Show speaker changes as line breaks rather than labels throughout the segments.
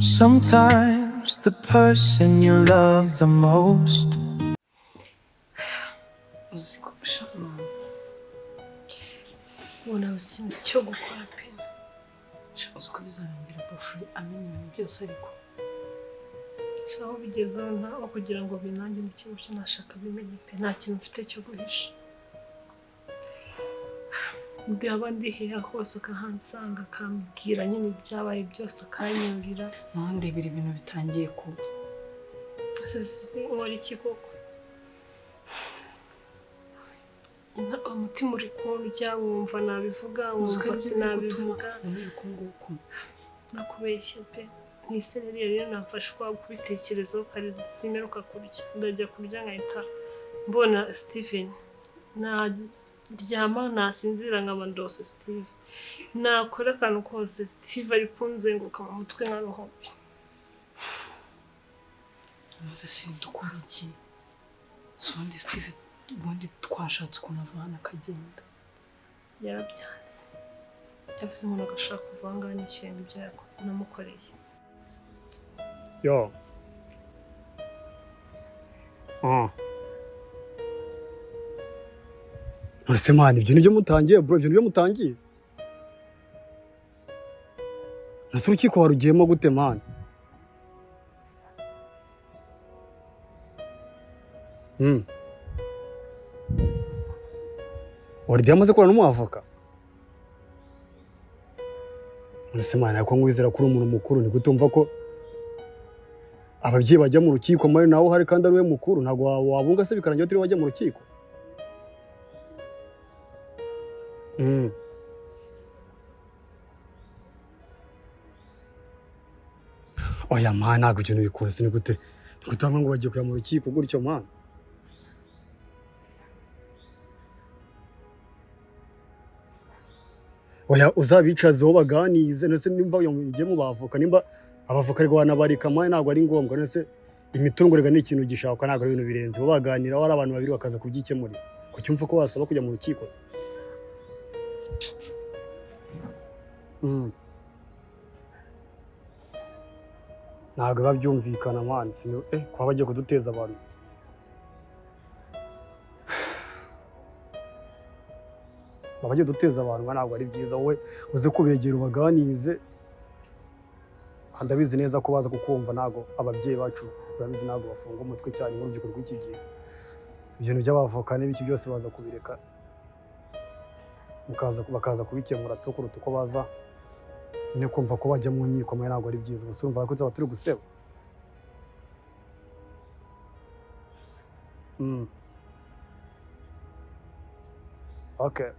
Sometimes the person you love the most
Uzi ko sha mama, ubona ikintu cyo gukora pe. Sha, uzi ko bizarangira bofure amenya ibintu byose, ariko
Sha, aho bigeze aho ntaho kugira ngo binange n'ikintu cyo nashaka bimenye pe, nta kintu mfite cyo guhisha. Ndaba ndi hehe hose akahansanga, akambwira nyine ibyabaye byose, akanyurira.
Naho ndebera ibintu bitangiye kuba.
Ese si nkora iki koko? Umutima uri kundya, wumva nabivuga,
Uzi ko
wumva
aribyo biri gutuma
sinabivuga.
umera uku nguku.
Nakubeshye pe, ni rero namfasha kubitekerezaho kare, simeruka kurya, ndajya kurya nkahita mbona Steven, naryama nasinzira nkaba ndose Steve, nakora akantu kose Steve ari kunzenguruka mu mutwe nka ruhumbi.
Maze si dukora iki? Si ubundi Steve, ubundi twashatse ukuntu ava hano akagenda.
Yarabyanze, yavuze ngo nagashaka kuva aha ngaha nishyuye ngo ibyo namukoreye.
Yo. Ah. None se man, ibyo nibyo mutangiye bro, ibyo nibyo mutangiye? Nase urukiko warugiyemo gute man? Waridi yamaze kubona n'umwavoka? None se man, ko nkwizera ko uri umuntu mukuru, ni gute wumva ko ababyeyi bajya mu rukiko mari nawe uhari kandi ari we mukuru? Ntabwo wabunga se bikarangira utiriwe wajya mu rukiko? Oya man, ntabwo ibyo ntibikunda. Ni gute, ni gute bamwe ngo bagiye kujya mu rukiko gutyo man? Oya, uzabicazeho baganize. Ndetse nimba ugiye mu bavoka, nimba abavoka ariko wanabarika man, ntabwo ari ngombwa. Ndetse imitungo rega ni ikintu gishakwa, ntabwo ari ibintu birenze. Bo baganiraho ari abantu babiri bakaza kubyikemurira, kucyumva ko wasaba kujya mu rukiko se? Ntabwo biba byumvikana man, kuba bagiye kuduteza abantu. Baba bagiye kuduteza abantu, ntabwo ari byiza. Wowe uze kubegera ubaganize, ndabizi neza ko baza kukumva. Ntabwo ababyeyi bacu urabizi, ntabwo bafunga umutwe cyane nk'urubyiruko rw'iki gihe. Ibintu by'abavoka n'ibiki byose baza kubireka, bakaza kubikemura tu, kuruta uko baza nyine kumva ko bajya mu nkiko. Mwe ntabwo ari byiza. Gusa urumva ko tuzaba turi guseba. Okay.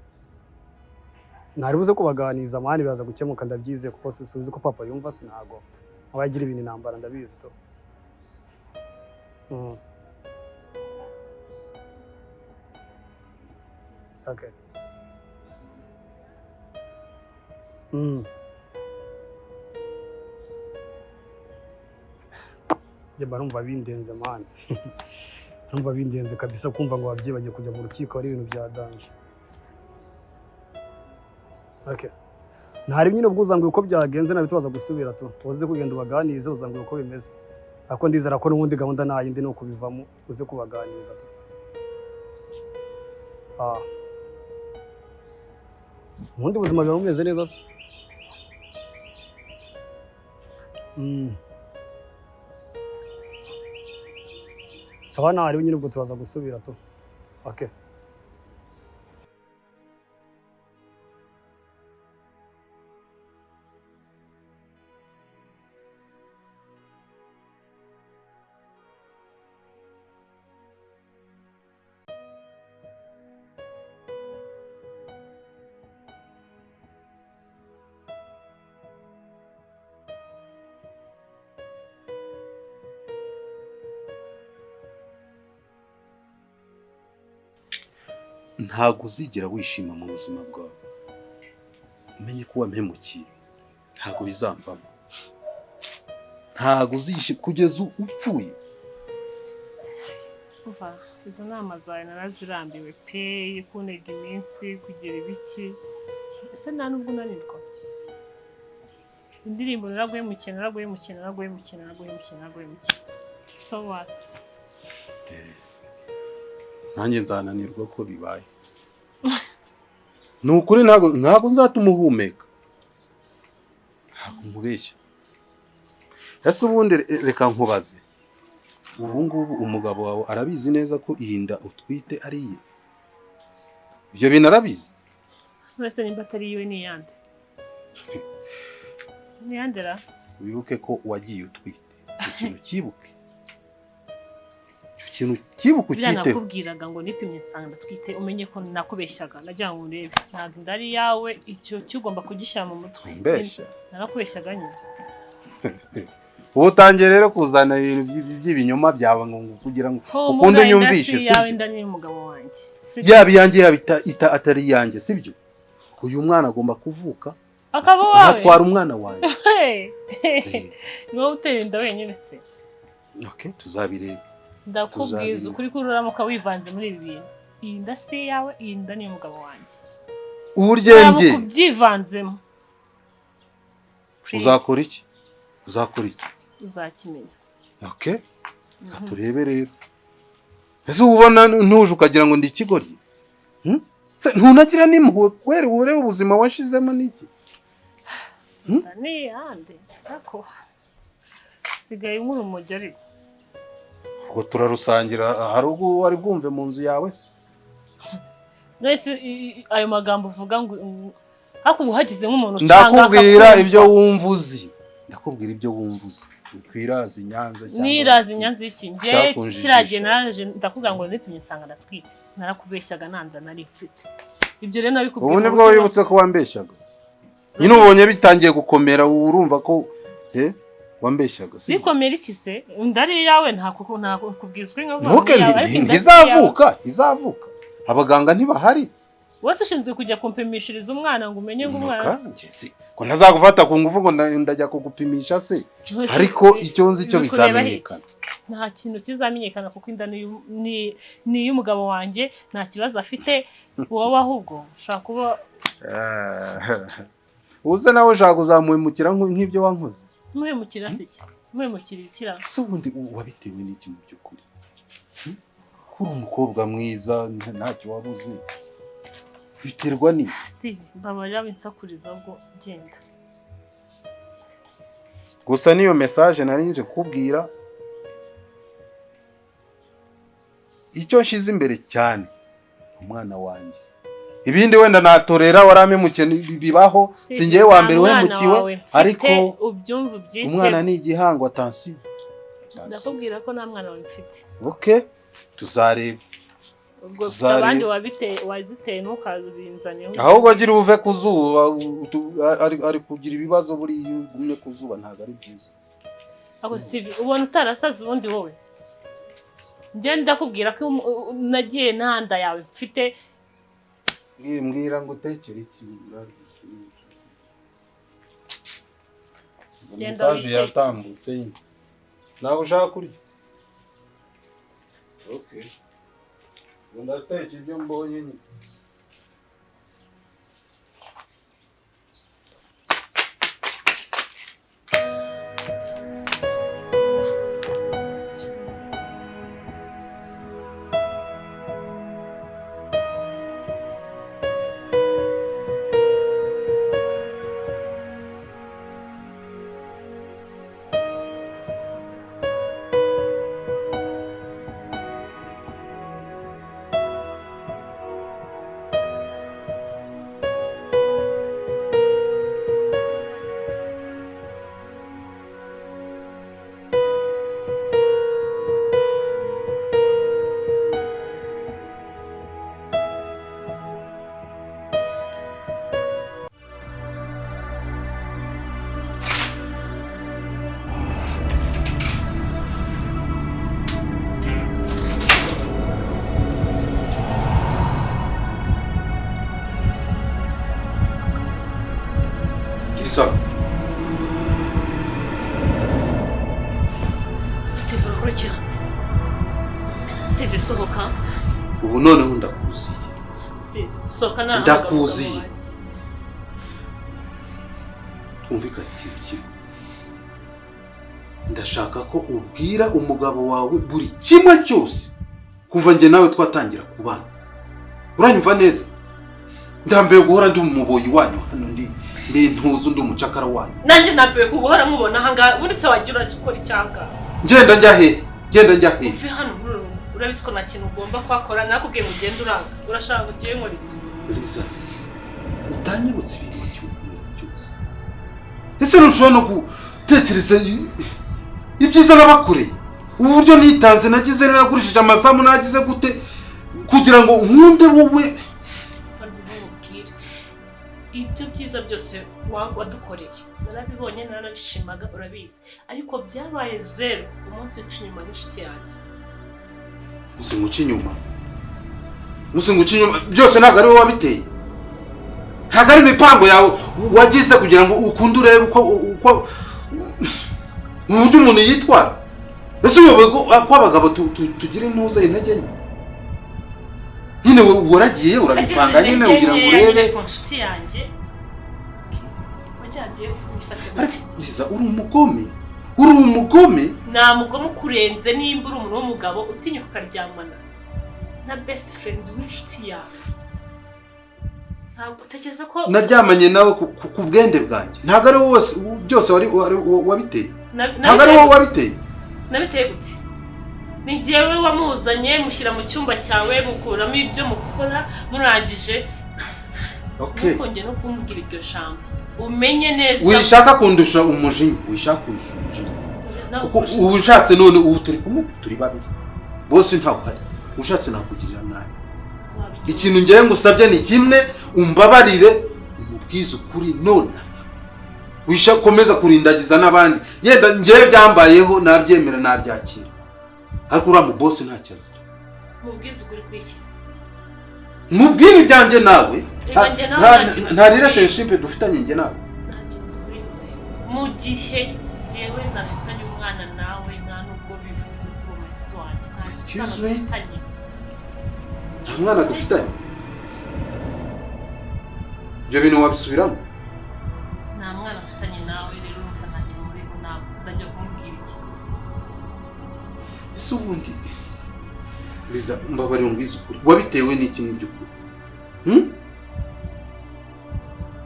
Ntari buze kubaganiza man, biraza gukemuka ndabyizeye, kuko subizi ko papa yumva, sinago aba yagira ibintu intambara, ndabizi to. Okay. Njye mba numva bindenze man. Numva bindenze kabisa, kumva ngo ababyeyi bagiye kujya mu rukiko ari ibintu bya danger. Okay. Ntari nyine ubwo uzambwira uko byagenze, nabi tubaza gusubira tu. Uze kugenda ubaganize, uzambwira uko bimeze. Ariko ndizera ko n'ubundi gahunda nta yindi ni ukubivamo, uze kubaganiza tu. Ubundi buzima buba bumeze neza se? Sawa, ntari nyine ubwo tubaza gusubira tu. Okay.
Ntabwo uzigera wishima mu buzima bwawe umenye ko wampemukiye, ntabwo bizamvamo, ntabwo uzishima kugeza upfuye.
Umva, izo nama zawe narazirambiwe pe, kuntega iminsi kugira ibiki, ese nta nubwo unanirwa? Indirimbo naraguhemukiye, naraguhemukiye, naraguhemukiye, naraguhemukiye, naraguhemukiye. So what?
Nanjye nzananirwa ko bibaye. Ni ukuri ntabwo nzatuma uhumeka, ntabwo nkubeshya. Ese ubundi reka nkubaze, ubu ngubu umugabo wawe arabizi neza ko iyi nda utwite ari iye? Ibyo bintu arabizi?
Wese nimba atari iwe ni iyande? Ni iyande ra?
Wibuke ko wagiye utwite, ikintu cyibuke, icyo kintu cyibuke ucyiteho.
Nakubwiraga ngo nipimye nsanga ndatwite, umenye ko nakubeshyaga, nagira ngo urebe ntabwo inda ari iyawe, icyo cyugomba kugishyira mu mutwe.
Mbeshya?
Narakubeshyaga nyine.
Ubu utangiye rero kuzana ibintu by'ibinyoma byawe ngo kugira ngo ukunde unyumvishe,
sibyo? Yawe inda ni umugabo wanjye.
Yaba iyanjye yaba atari iyanjye, sibyo? Uyu mwana agomba kuvuka
akaba wawe,
atwara umwana wanjye.
Ni wowe utera inda wenyine se?
Okay, tuzabireba.
Ndakubwiza ukuri ko ururamuka wivanze muri ibi bintu. Iyi nda si iyawe, iyi nda ni umugabo wanjye.
Uburyo
ubyivanzemo.
Uzakora iki? Uzakora iki?
Uzakimenya.
Okay, turebe rero. Ese ubona ntuje ukagira ngo ndi ikigoryi? Se ntunagira n'impuhwe kweri, urebe ubuzima washizemo n'iki?
Ni ande ako sigaye nk'urumogi ariko.
Ubwo turarusangira, hari ubwo wari bwumve mu nzu yawe se?
Nese ayo magambo uvuga ngo ariko ubu hagize nk'umuntu ucanga,
ndakubwira ibyo wumva uzi. Ndakubwira ibyo wumva uzi. Ukwiraza Nyanza cyangwa
niraza Nyanza iki? Ngiye kiragiye naraje ndakubwira ngo nipimye nsanga ndatwite. Narakubeshyaga nanda nari mfite. Ibyo rero nabikubwiye.
Ubu nibwo wibutse ko wambeshyaga. Nyine ubonye bitangiye gukomera urumva ko wambeshyaga.
Bikomera iki se? Ndari yawe nta kubwizwa inka.
Ntuke ntizavuka, izavuka. Abaganga ntibahari.
Wese ushinzwe kujya kumpimishiriza umwana ngo umenye ngo umwana
ko ntazagufata ku ngufu ngo ndajya kugupimisha se, ariko icyo nzi cyo bizamenyekana.
Nta kintu kizamenyekana kuko inda ni iy'umugabo wanjye, nta kibazo afite. Wowe ahubwo ushaka kuba
uze nawe ushaka kuzamuhemukira nk'ibyo wankoze.
Muhemukira se iki? Muhemukira ikira
se ubundi wabitewe n'iki mu by'ukuri? Kuri umukobwa mwiza ntacyo wabuze, biterwa ni
Steve, mbabarira winsakuriza ubwo genda.
Gusa niyo message nari nje kukubwira, icyo nshize imbere cyane umwana wanjye. Ibindi wenda natorera warampemukiye bibaho, singiye wa mbere uhemukiwe, ariko
ubyumva ubyite.
Umwana ni igihango, attention.
Ndakubwira ko nta mwana wawe mfite.
Okay, tuzareba.
Ubwo abandi wabite waziteye ntukazibinzane.
Ahubwo agira uve kuzuba, ari kugira ibibazo buri ugumye kuzuba ntago ari byiza.
Ako Steve, ubona utarasaze ubundi wowe? Nje ndakubwira ko nagiye nanda yawe mfite.
Mbwira ngo utekere iki? Message yatambutse nyine. Nawe ushaka kurya? Okay. Ndateka ibyo mbonye nyine. Lisa.
Steve urakora iki? Steve sohoka.
Ubu noneho ndakuziye.
Steve sohoka narahamagara.
Ndakuziye. Twumvikane ikintu kimwe. Ndashaka ko ubwira umugabo wawe buri kimwe cyose kuva njye nawe twatangira kubana. Uranyumva neza? Ndambiwe guhora ndi umuboyi wanyu hano, ndi ntuzu, ndi umucakara wanyu.
Nanjye ndambiwe guhora nkubona ahangaha. Ubundi se wagira urakora icyanga?
Ngenda njya he? Ngenda njya he?
Uve hano muri uru rugo. Urabizi ko nta kintu ugomba kuhakora. Nakubwiye ngo ugende uranga. Urashaka ngo ugiye nkora iki?
Liza, utanyibutse ibintu wakiwukorera byose. Ese ntushobora no gutekereza ibyiza nabakoreye? Uburyo nitanze, nagize, nagurishije amazamu, nagize gute kugira ngo nkunde wowe?
Mva ntibumubwire. Ibyo byiza byose wadukoreye narabibonye, naranabishimaga, urabizi, ariko byabaye zero umunsi uca inyuma n'inshuti yanjye.
Musi nguca inyuma, musi nguca inyuma, byose ntabwo ari wowe wabiteye, ntabwo ari imipango yawe wagize kugira ngo ukunde urebe uko mu buryo umuntu yitwara. Ese uyobewe ko abagabo tugira intuza, intege nke nyine? Waragiye urabipanga nyine kugira ngo urebe
ku nshuti yanjye wajyagiye ufate gute?
Ariko Liza, uri umugome, uri umugome.
Nta mugome ukurenze. Nimba uri umuntu w'umugabo utinyuka ukaryamana na best friend w'inshuti yawe, ntabwo utekereza ko
Naryamanye nawe ku bwende bwanjye. Ntabwo ari wowe wose byose wari wabiteye. Ntabwo ari wowe wabiteye.
Nabiteye gute? Ni jyewe wamuzanye, mushyira mu cyumba cyawe, mukuramo ibyo mukora, murangije ntukongere no kumbwira iryo jambo, umenye neza.
Wishaka kundusha umujinya, wishaka kundusha umujinya.
Nawe
Kuko
ukurusha-
ubu ushatse, none ubu turi kumwe, turi babiri, bose ntawe uhari, ushatse nakugirira nabi.
Wabigenza.
Ikintu ngewe ngusabye ni kimwe: umbabarire, umubwize ukuri. None wisha komeza kurindagiza n'abandi. Yenda ngewe byambayeho, nabyemera, nabyakira, ariko uriya mu boss ntacyo azira.
Mubwize ukuri kw'iki?
Mubwire ibyanjye nawe.
Reka njye nawe nta kintu
Nta relationship dufitanye njye nawe.
Nta kintu duhuriyeho. Mu gihe jyewe nafitanye umwana nawe, nta nubwo bivuze ko uri umu ex wanjye, nta
Excuse
sano
me?
dufitanye.
Nta mwana dufitanye? Ibyo bintu wabisubiramo?
Nta mwana mfitanye nawe, rero urumva nta kintu uriho nawe. Ndajya kumubwira iki?
Ese ubundi Liza, mbabarira umbwize ukuri, wabitewe n'iki mu by'ukuri?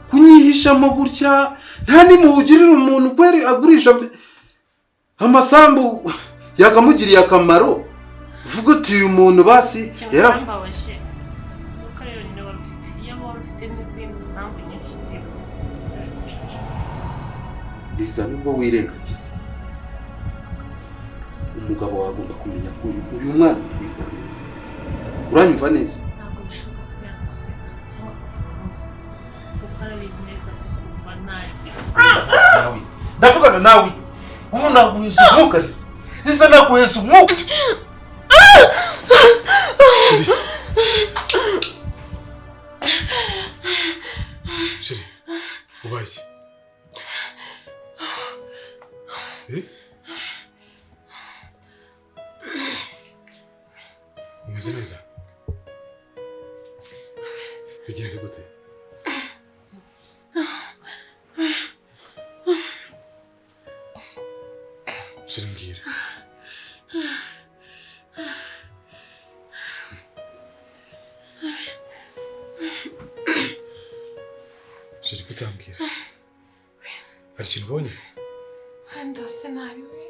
Kunyihishamo gutya, nta n'impuhwe ugirira umuntu kweri. Agurisha amasambu yakamugiriye akamaro, uvuga uti uyu muntu basi
Ikintu
yara
cyambabaje ni uko ari yonyine wari ufite. Iyo wari ufite n'izindi sambu nyinshi, byihuse byari gushasha.
Liza, nubwo wirengagiza, umugabo wawe agomba kumenya ko uyu mwana utwitana. Uranyumva neza?
Ntabwo bishoboka ko yaguseka cyangwa akagufata nk'umusazi, kuko arabizi neza ko kuva nagira
Nawe ndavugana nawe ubu, naguheza umwuka. Liza, Liza, naguheza umwuka.
Chérie. Chérie, ubaye iki? Eh? Umeze neza? Bigenze gute? Chérie, mbwira. Chérie, kutambwira. Hari ikintu ubonye?
Ndose nabi we.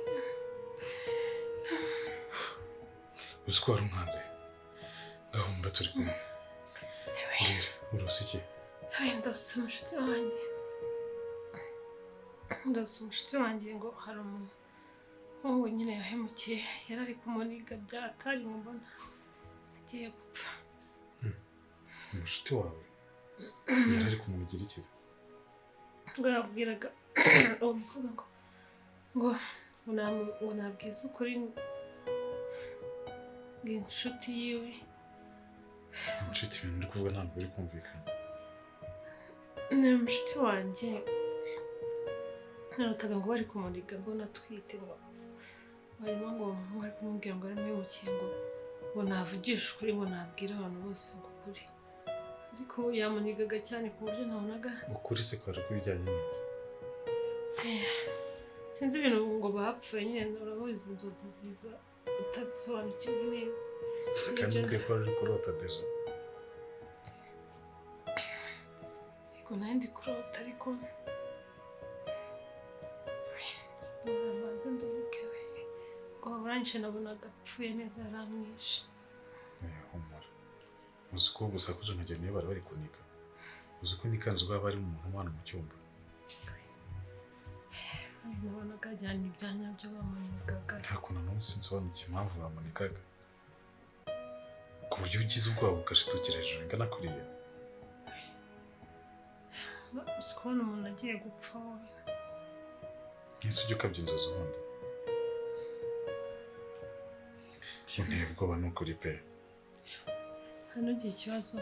Uzi ko wari umwanze? Ngaho mura turi kumwe. Mbwira, urose iki?
Ndose umushuti wanjye, ndose umushuti wanjye ngo hari umuntu wowe nyine yahemukiye, yari ari kumuniga byatari, ngo mbona agiye gupfa.
Umushuti wawe yari ari kumugira ikiza?
Ngo yabwiraga uwo mukobwa ngo nabwize ukuri ngo inshuti yiwe.
Inshuti, ibintu uri kuvuga ntabwo biri kumvikana.
Ni umushuti wanjye, narutaga ngo bari kumuniga mbona atwite, ngo barimo ngo umuhungu ari kumubwira ngo aramuhemukiye, ngo navugishe ukuri, ngo nabwire abantu bose ngo ukuri, ariko yamunigaga cyane ku buryo nabonaga
Ukuri se kwari kubijyanye n'iki?
Sinzi ibintu ngo bapfuye nyine, urabizi inzozi ziza utazisobanukiwe neza.
Kandi mbwiye ko uri kurota deja.
Yego nayo ndi kurota, ariko mbanze nduhuke we. Ngo burangije nabonaga apfuye neza, yaramwishe.
Humura. Uzi ko gusakuza nkagera niyo bari bari kunika. Uzi ko n'ikanzu baba bari umuntu umwana mu cyumba.
Nabonaga ajyana ibyanya byo bamunikaga.
Nta kuntu n'ubu sinsobanukiwe impamvu bamunikaga. Ku buryo ugize ubwoba ugashitukira hejuru ingana kuriya.
Uzi kubona umuntu agiye gupfa wowe.
Nk'ese ujya ukabya inzozi ubundi. Unteye ubwoba ni ukuri pe.
Hano ugira ikibazo.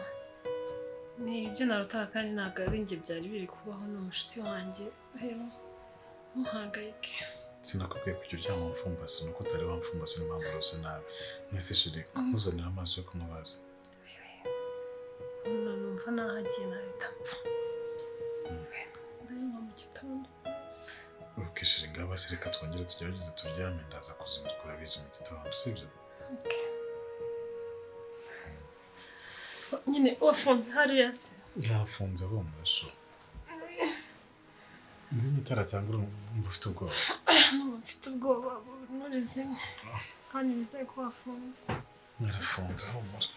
Ni ibyo narotaga kandi ntabwo ari njye byari biri kubaho, ni umushuti wanjye rero ntuhangayike.
Sinakubwiye kujya uryama mfumbase, nuko utari wamfumbase niyo mpamvu urose nabi. Mwese shiri nkuzanira amazi yo kunywa bazi.
Numva nahagiye nahita mpfa. Ndanywa mu gitondo.
Ok shiri, ngaho basi reka twongere tugerageze turyame, ndaza kuzinduka urabizi mu gitondo, sibyo?
Nyine wafunze hariya se?
Yafunze humura shu. Nzimya itara cyangwa urumva ufite ubwoba?
Numva mfite ubwoba nurizimye kandi nizeye ko wafunze.
Narafunze humura.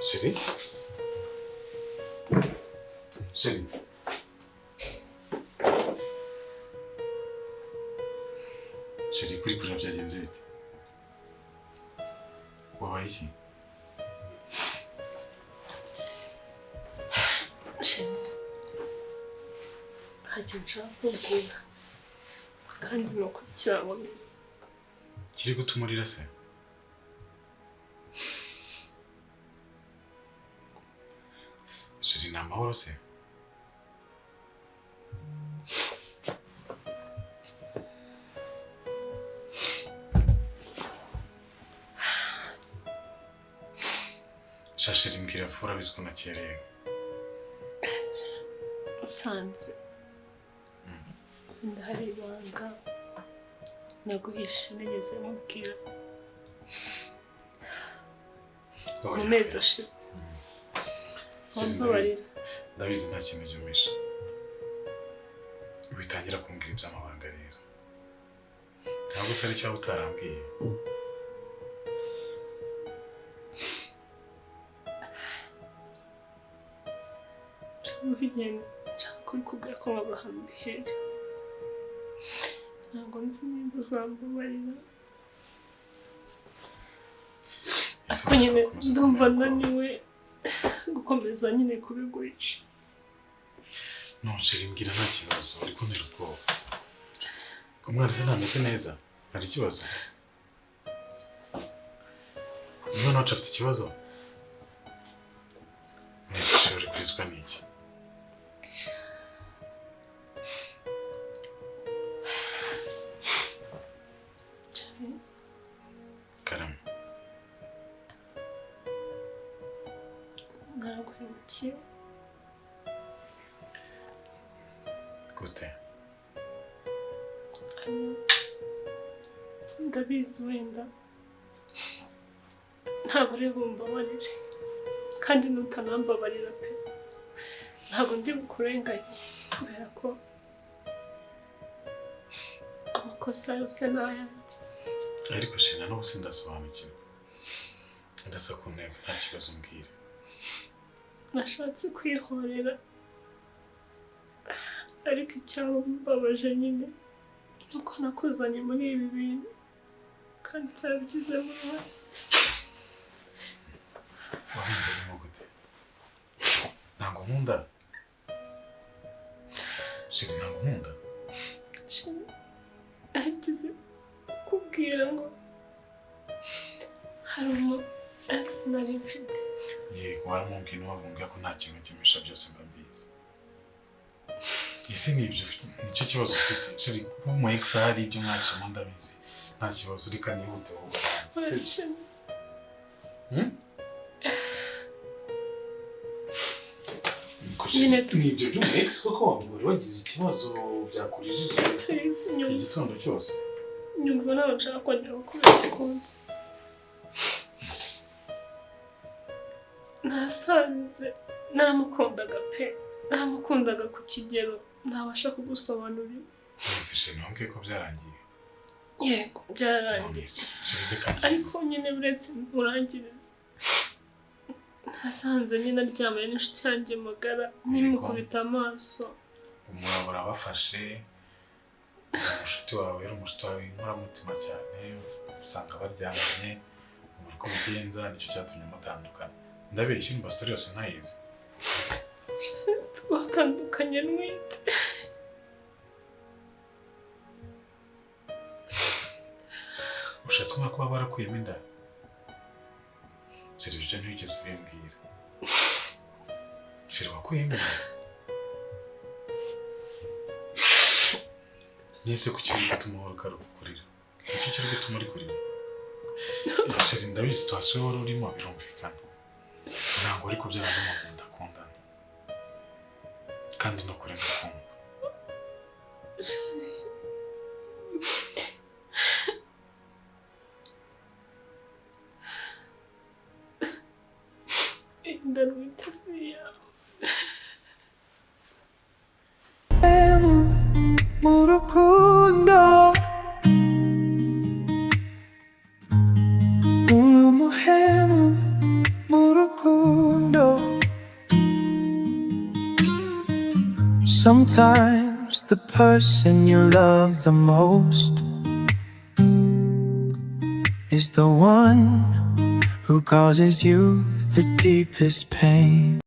Chérie? Chérie? Chérie, kuri kurira byagenze bite? Wabaye iki?
Chérie, nta kintu nshaka kukubwira kandi ni uko kirabona.
Kiri gutuma urira se? Chérie, ni amahoro se? Sha chérie, mbwira vuba, urabizi ko nakerewe.
Usanze wenda hari ibanga naguhishe nigeze mubwira mu
Oya.
mezi ashize.
Chérie,
Wambabarira.
Ndabizi, nta kintu byumisha. Witangira kumbwira iby'amabanga rero. Ntabwo se aricyo waba utarambwiye?
Nshaka nshaka kubikubwira ko nkabura ahantu bihera. Ntabwo nzi nimba uzambabarira.
Ese
Ariko nyine
gukomeza
ndumva
kumenya ko-
naniwe gukomeza nyine kubiguhisha.
No, chérie, mbwira, nta kibazo. Uri kuntera ubwoba. Umwana se ntameze neza? Hari ikibazo? Umwana wacu afite ikibazo? Nese chérie, uri kurizwa n'iki?
Chérie,
Karame.
Naraguhemukiye.
Gute?
Ndabizi wenda ntabwo uri bumbabarire, kandi nutanambabarira pe, ntabwo ndi bukurenganye kubera ko amakosa yose ni ayanjye.
Ariko chérie, n'ubu sindasobanukirwa. Ndasa ku ntego, nta kibazo, mbwira.
Nashatse kwihorera, ariko icyambabaje nyine ni uko nakuzanye muri ibi bintu kandi utarabigizemo uruhare.
Wabinzanyemo gute? Ntabwo nkunda? Chérie, ntabwo nkunda?
Chérie, nagize kukubwira ngo hari umu ex nari mfite.
Yego, waramubwiye, ntiwamubwira ko nta kintu cyumisha, byose mba mbizi. Ese ni ibyo nicyo kibazo ufite, chérie? Kuba umu ex hari ibyo mwacamo, ndabizi, nta kibazo. Reka nihute wowe.
Chérie,
Hmm?
Nyine
Ni ibyo by'umu ex koko wari wagize ikibazo byakurijije
please nyumva.
igitondo cyose?
Nyumva, ntabwo nshaka kongera gukubita ukundi. Nasanze naramukundaga pe, naramukundaga ku kigero ntabasha kugusobanurira.
Ese chérie, ntumbwiye ko byarangiye?
Yego, byararangiye.
None se chérie, reka njye.
Ariko nyine uretse murangirize, nasanze nyine aryamanye n'inshuti yanjye magara, nimukubita amaso.
Umurabo urabafashe. Umushuti wawe yari umushuti wawe w'inkoramutima cyane, usanga baryamanye, ubura uko ubigenza, nicyo cyatumye mutandukana. Ndabeshya? Urumva story yose ntayizi.
Twatandukanye ntwite.
Ushatse nko kuba barakuyemo inda? Chérie, ibyo ntiwigeze ubimbwira. Chérie, wakuyemo inda? Nese kuki biri gutuma uhora ugaruka kurira? Nicyo kiri gutuma uri kurira? Chérie, ndabizi, situation wari urimo birumvikana. Ntabwo wari kubyara n'umuntu mudakundana, kandi no kure ndakumva.
Chérie, inda ntwite si iyawe.
Mu rukundo uri umuhemu mu rukundo. Sometimes the person you love the most is the one who causes you the deepest pain.